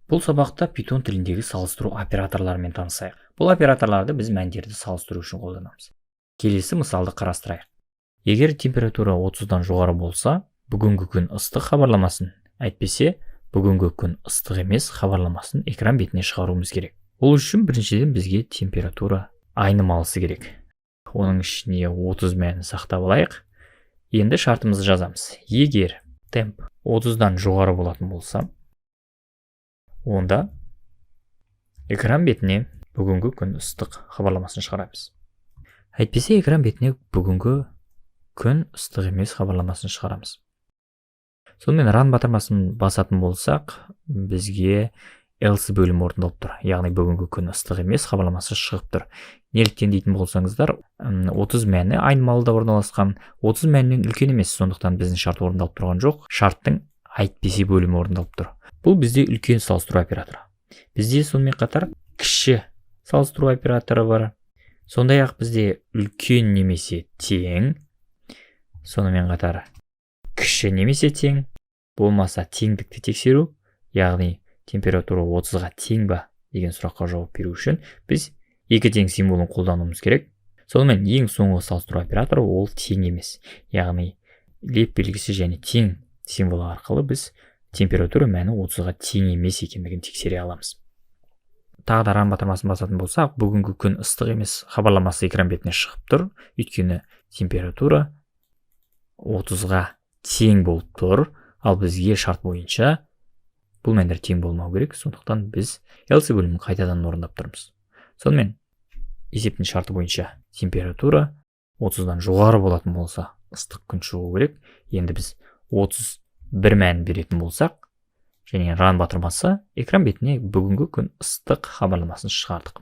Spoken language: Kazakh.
Бұл сабақта Python тіліндегі салыстыру операторларымен танысайық. Бұл операторларды біз мәндерді салыстыру үшін қолданамыз. Келесі мысалды қарастырайық. Егер температура 30-дан жоғары болса, «Бүгінгі күн ыстық» хабарламасын, әйтпесе «Бүгінгі күн ыстық емес» хабарламасын экран бетіне шығаруымыз керек. Ол үшін біріншіден бізге температура айнымалысы керек. Оның ішіне 30 мәнін сақтап алайық. Енді шартымызды жазамыз. Егер temp 30-дан жоғары болатын болса, онда экран бетіне «Бүгінгі күн ыстық» хабарламасын шығарамыз, әйтпесе экран бетіне «Бүгінгі күн ыстық емес» хабарламасын шығарамыз. Сонымен, Run батырмасын басатын болсақ, бізге else бөлімі орындалып тұр, яғни «Бүгінгі күн ыстық емес» хабарламасы шығып тұр. Неліктен дейтін болсаңыздар, 30 мәні айнымалыда орналасқан 30 мәнінен үлкен емес, сондықтан біздің шарт орындалып тұрған жоқ, шарттың әйтпесе бөлімі орындалып тұр. Бұл бізде үлкен салыстыру операторы. Бізде сонымен қатар кіші салыстыру операторы бар. Сондай ақ бізде үлкен немесе тең, сонымен қатар кіші немесе тең болмаса теңдікті тексеру, яғни температура 30-ға тең ба деген сұраққа жауап беру үшін біз екі тең символын қолдануымыз керек. Сонымен, ең соңғы салыстыру операторы ол тең емес, яғни леп белгісі және тең символы арқылы біз температура мәні 30-ға тең емес екендігін тексере аламыз. Тағы да Run батырмасын басатын болсақ, «Бүгінгі күн ыстық емес» хабарламасы экран бетіне шығып тұр, өйткені температура 30-ға тең болып тұр. Ал бізге шарт бойынша бұл мәндер тең болмау керек, сондықтан біз else бөлімін қайтадан орындап тұрмыз. Сонымен, есептің шарты бойынша температура 30-дан жоғары болатын болса, ыстық күн шығу керек. Енді біз 31 мәнін беретін болсақ және Run батырмасы, экран бетіне «Бүгінгі күн ыстық» хабарламасын шығардық.